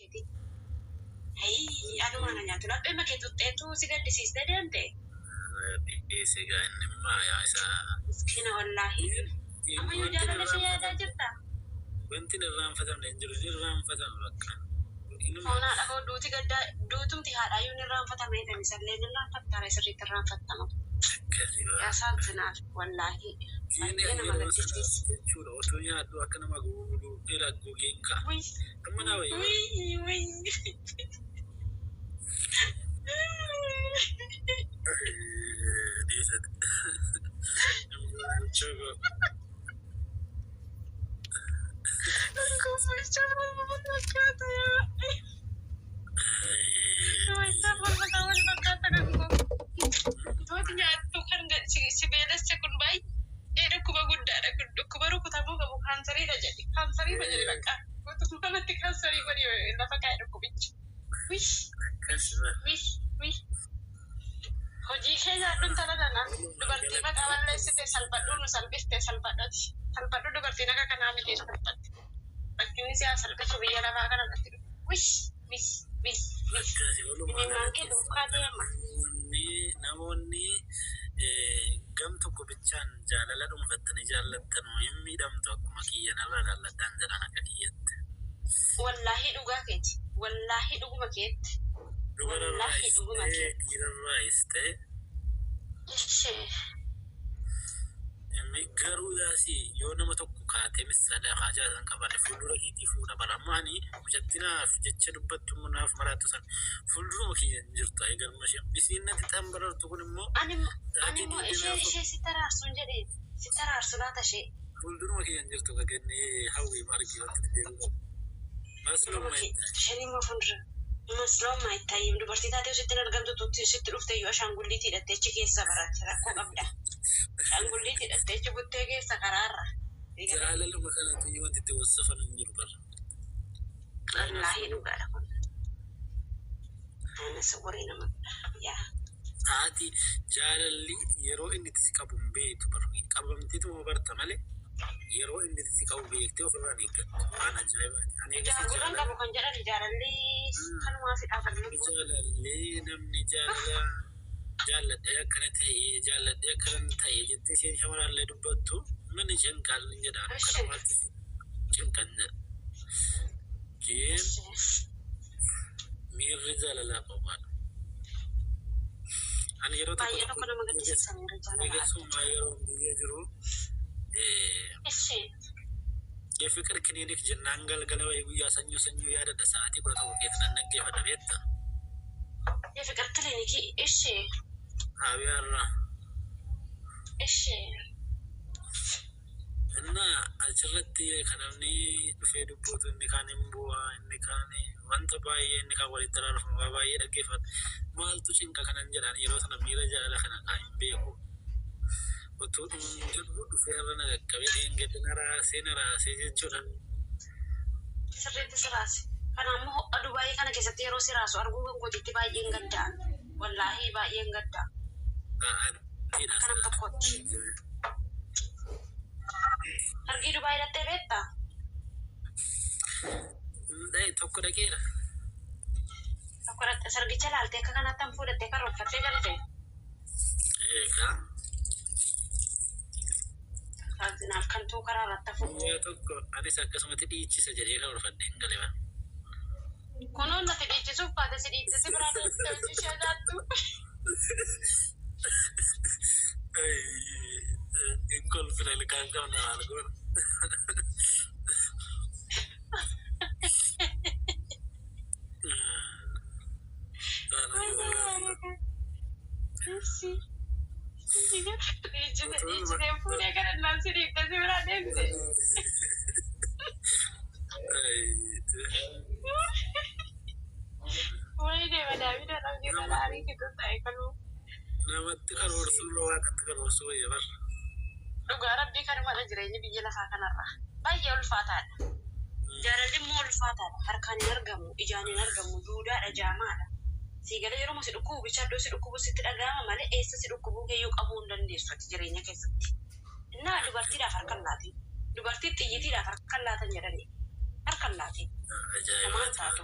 Isheeti. Hayii anuma na nyaatu laphee makee tuxxeetu si gaddisiistee deemte. Dhiisii gaa inni immoo yaa isa. Miskiina wallaahi. Ammayyuu jaalala ishee yaadaa jirta. Wanti hin irraanfatamne hin jiru, hin irraanfatama bakka. Inuma Foon haadha koo duuti gaddaa duutumti haadhaayyuu ni irraanfatama jedhani isallee ni irraanfattara sirriitti irraanfattama. Akkasi waa. Yaasaazinaal wallaahi. Inni Baay'ee nama yeroo sana gaddisiisa. jechuudha otoo nyaadhu akka nama guguu ila gugeen ka'a. Wii Amma naa wayya bara. wii wii. Dhiisati. Chugoo. Wantooti nyaattu kan si beelesse kun baay'ee dhukkuba guddaadha. Kun dhukkuba rukutamuu qabu kaansariidha jedhi. Kaansariidha jedhi bakka. Guutummaatti kaansarii godhi lafa kaa'e dhukkubichi. Wish Akkasi bara. wish wish. Hojii kee nyaadhuun tala nana. Dubartii maqaa balleessite salphadhuu nu salphiste salphadhati. Salphadhu dubartiin akka kanaa miti salphatti. Bakkinni siyaa salphisu biyya lafaa kana irratti dhufu. Wish wish wish wish. Akkasi walumaa Imimmaan kee galatti duukaa deema. namoonni gam tokko bichaan jaalala dhuunfattanii jaallattan hin miidhamtu akkuma kiyya narra laalladhaan jedhan akka kiyyatti. Wallaahi dhugaa keeti. Wallaahi dhuguma keetti. Wallaahi Dubararraayis dhuguma ta'e keetti. dhiirarraayis ta'e Ishee. Inni garuu yaasi yoo nama tokko kaatee misaalee haajaa san qabaate fuuldura keetii fuudha bara amma ani mucattinaaf jecha dubbattu immoo naaf maraattu san fuulduruma kiyya hin jirtu ayi galma ishee isiin natti xambarartu kun immoo Ani ani sa'aatii immoo digdamii ishee afur ishee si taraarsu hin jedhee si taraarsu laata ishee. Fuulduruma kiyya hin jirtu kagannee hawwii margi wanti deebi'u qabu. Fuulduruma Maslumma kee itti. isheen immoo fuuldura. Maslooma ittaayim dubartii taatee sitti hin argamtu tutti sitti dhufte iyyuu ashaangulliitii hidhattee achi keessa barate rakkoo qabda. Ashaangulliitii hidhattee achi buttee keessa karaarra. Eegale. Jaalaluma kanatu iyyuu wanti itti wassafan hin jiru bara. Wallaahi dhugaadha kun. Anas warri nama yaa. Haati jaalalli yeroo inni itti si qabu hin beektu bara. Qabamteetuma barta malee yeroo inni itti si qabu beektee ofirraa hin eeggattu. Waan ajaa'ibaati. Ani eegasii Jaangurran jaalala. qabu kan jedhan jaalalli kanumaa fi dhaaban lubbuu. Jaalalli namni jaalala jaalladhee akkana ta'ee jaalladhee akkana ta'ee jettee isheen shamarraallee dubbattu mana cinqaan hin jedhaan Ishee. kanumatti cinqan jedha. Jeen Ishee. Miirri jaalalaa qofaadha. Ani yeroo tokko Baay'ee tokko tokko nama gaddisiisa miirri jaalalaa adda eegasummaa yeroo biyya jiru Ishee. የፍቅር ክሊኒክ jennaan galgala wayii guyyaa sanyoo sanyoo yaadadha sa'aatii 11 keessa nan dhaggeeffadha beekta. የፍቅር ክሊኒክ ishee. Xaabiyaarraa. Ishee. እና achirratti kan namni dhufee dubbatu inni kaan hin bu'aa inni kaan wanta baay'ee inni kaan walitti araarfamu waa baay'ee dhaggeeffata. Maaltu cinqa kanan jedhaan yeroo sana miira jaalala kana kaa hin beeku. Utuu Ishee. jedhu dhufee irra na qaqqabee dheengedde na raasee na raasee jechuudha. Sirriitti si raase. Kana immoo ho'a Dubaayii kana keessatti yeroo si raasu arguu kan kootiitti baay'een gaddaa. Wallaahi baay'een gaddaa. Sa'aatiidha Akka nam tokkootti. sa'aatii. Argii Dubaayii dhattee beektaa? Tokko dhaqeera. Tokko dhatte sargicha laaltee akka kanaatti han fuudhattee karoorfattee galte. Eegaa. Naaf kan tuu karaa irratti hafu. Guyyaa tokko anis akkasumatti dhiichisa jedhee karoorfadhee hin gale bara. Kunuun nati dhiichisuuf baate si dhiichisi biraa deemtee hojii ishee nyaattu. Hin kolfina ilkaan qabna maal goona. Dhiichise dhiichisee fuudhee kadhannaan si dhiichise biraa deemte. Wayii deema daawwiti dhabdee dhalaarii kitu ta'e kanuu. Namatti karoorsuu irra waaqatti karoorsuu wayya bara. Dhugaa rabbii kanumadha jireenyi biyya lafaa kanarra. Baay'ee ulfaataadha. Jaalalli immoo ulfaataadha. Harkaan hin argamu, ijaan hin argamu, duudaadha, jaamaadha. Siigalee yeroo si dhukkubu bicha iddoo si dhukkubu sitti dhaga'ama malee eessa si dhukkubuu keeyyuu qabuu hin dandeessu ati jireenya keessatti. Innaa dubartiidhaaf harka hin laatin. Dubartii xiyyitiidhaaf harka hin laatan jedhani. Harka hin laatin. Homaan Ajaa'ibaati. taatu.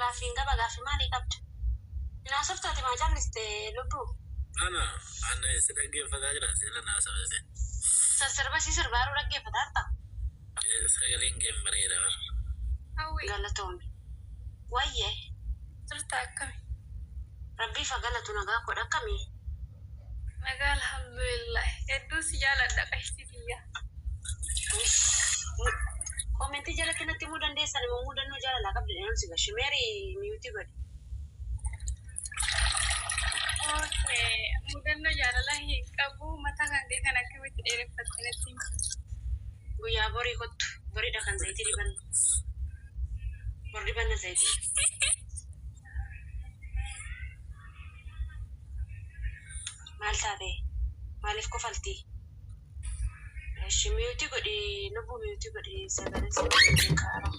Gaaffiin qaba, gaaffii maalii qabda? Naasoftaati maa calliste lubbuu? Ana ana si dhaggeeffataa jira sila naasofte. Sassirba si sirbaaruu dhaggeeffataa jirta? Sagaleen kee hin bareeda bara. Hawwi, Galatoomi. Wayyee turta akkami? rabbii fa galatu nagaa godha akkamii? Nagaa alhamdulillah. Hedduu si jaaladha qashtii tiyya. Koomentii jalatti natti himuu dandeessan immoo mudannoo jaalalaa qabdu jedhan si gashi. Meerii miyuutii godhi. Okay, mudannoo jaalalaa hin qabu. Mataa kan kee kan akkamitti dheereffatte natti himi. Guyyaa borii kottu. Boriidha kan zayitii dibannu. Bor dibanna zayitii. Maal taate? Maaliif kofalti? Eshi miyuutii godhi lubbuu miyuutii godhi sagalee sagalee qaara.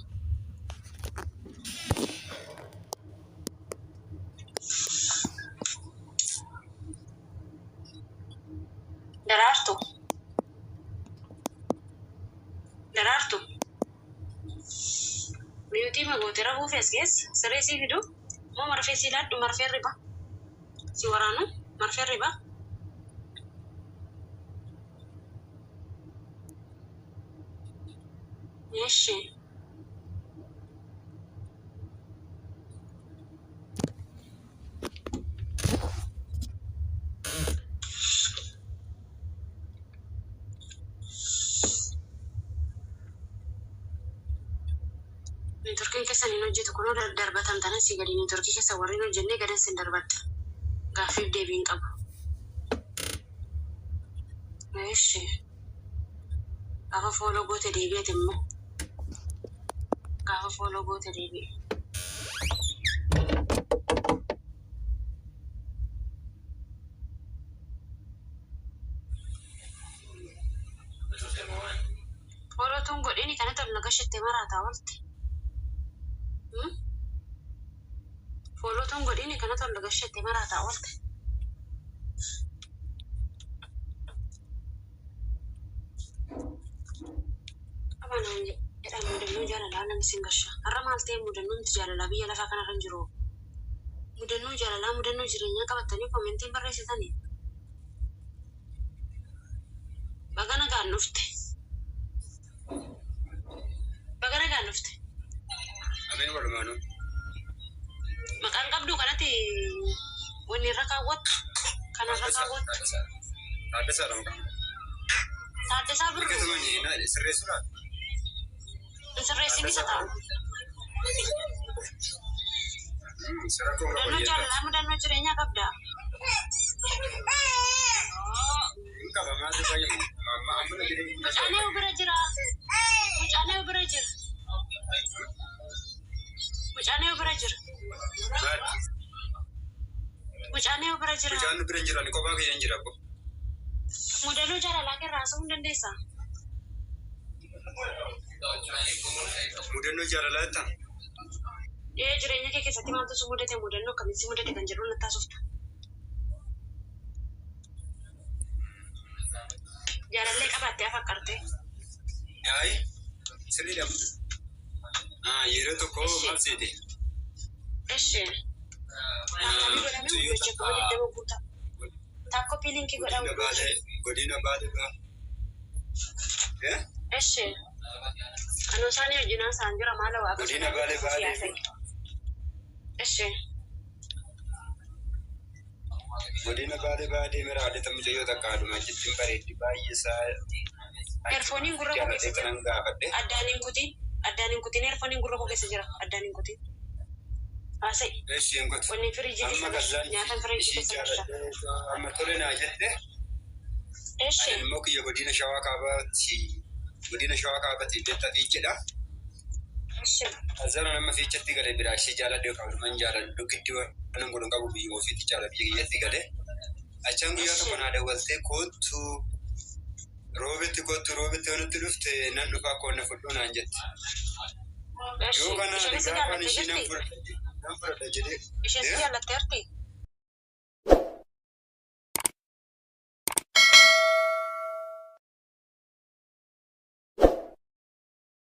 Daraartu. Daraartu. Miyuutii magootee rafuu fees keessa siree sii fidu moo marfee sii laadhu marfee riba si waraanu marfee riba. Eshi. Neetworkiin keessan hin hojjetu kunoo darbatamtan asii gadi neetworkii keessa warri hin hojjenne gadan sin darbadha. Gaaffiif deebii hin qabu. Eshi. Gaafa follow goote deebi'ate immoo. Gaafa follow goote deebi'e. Follow tun godhini kanatti ol nagashatte maraataa oolte. Follow tun godhini kanatti ol nagashatte maraataa oolte. Qabanaan jedha mudannoo jaalalaa namni sin gasha. Har'a maal ta'e mudannoon nuti jaalalaa biyya lafaa kanarra hin jiru. Mudannoo jaalalaa mudannoo jireenyaa qabatanii koomentiin barreessitanii. Baga nagaan dhufte. Baga nagaan dhufte. Ameen walumaanuu. Maqaan qabdu kanatti wanni irra kaawwattu. Kanarra kaawwattu. Taaddasaadha maqaan. Taaddasaa Birruu. Biqiltuun sirreessuudhaaf. Hin sirreessin isa ta'a. Sirra koo Mudannoo jaalalaa mudannoo jireenyaa qabda. Hin qaba maal fayyadamu? Amma amma jireenya. Mucaan eewu bira jira. Mucaan eewu bira jira. Mucaan eewu bira jira. Mucaan eewu bira jira. Mucaan bira hin jiru ani kophaa kiyya hin jira abbo. Mudannoo jaalalaa keerraa haasa'uu hin dandeessaa? Mudannoo jaalalaa jettaa? Ee jireenya kee keessatti maaltu si mudate mudannoo akkamiin si mudate kan jedhu natti haasofta. Jaalallee qabaattee afaqarte. Yaayi sirriidha. Yeroo tokko maal seete? Eshi. Taakkobii godhamee hojjechuu kuma digdama guutaa. Taakkoo liinkii godhaa Godina Baalee godina Baalee baa. Eshi. Anuu isaanii wajjin haasa'an jira maala waaqa. Godina Baalee Baalee. Eshi. Godina Baalee Baalee mira haalli mucayyoo takka haadhuma jettiin bareeddi baay'ee isaa. Eerfooniin gurra koo keessa jira. Kanan gaafadhe. Addaan hin kutin. Addaan hin kutin. Eerfooniin gurra koo keessa jira. Addaan hin kutin. Haasa'i. Isheen kutu. Wanni firiijii Amma keessa gasha. kazzaan Nyaatan firiijii ishii keessa gasha. jaaladhe amma tole naa jette. Eshi. Ani immoo kiyya godina Shawaa Kaabaatti godina Shawaa Kaabaatti beektaa fiichedha. Eshi. Kazzaan nama fiichatti galee biraa ishee jaaladhe yookaan walumaan jaaladhu gidduu waan godhu qabu biyya ofiitti jaala biyya kiyyatti galee. Achaan guyyaa tokko naa dawwaltee koottu roobetti koottu roobetti wanti dhufte nan dhufaa koonna fudhuu naan jette. Eshi. Yoo kana Isheen si gaafaan jaallattee ishee nan jirti? fudhadha nan fudhadha jedhee. Isheen si jaallatteerti?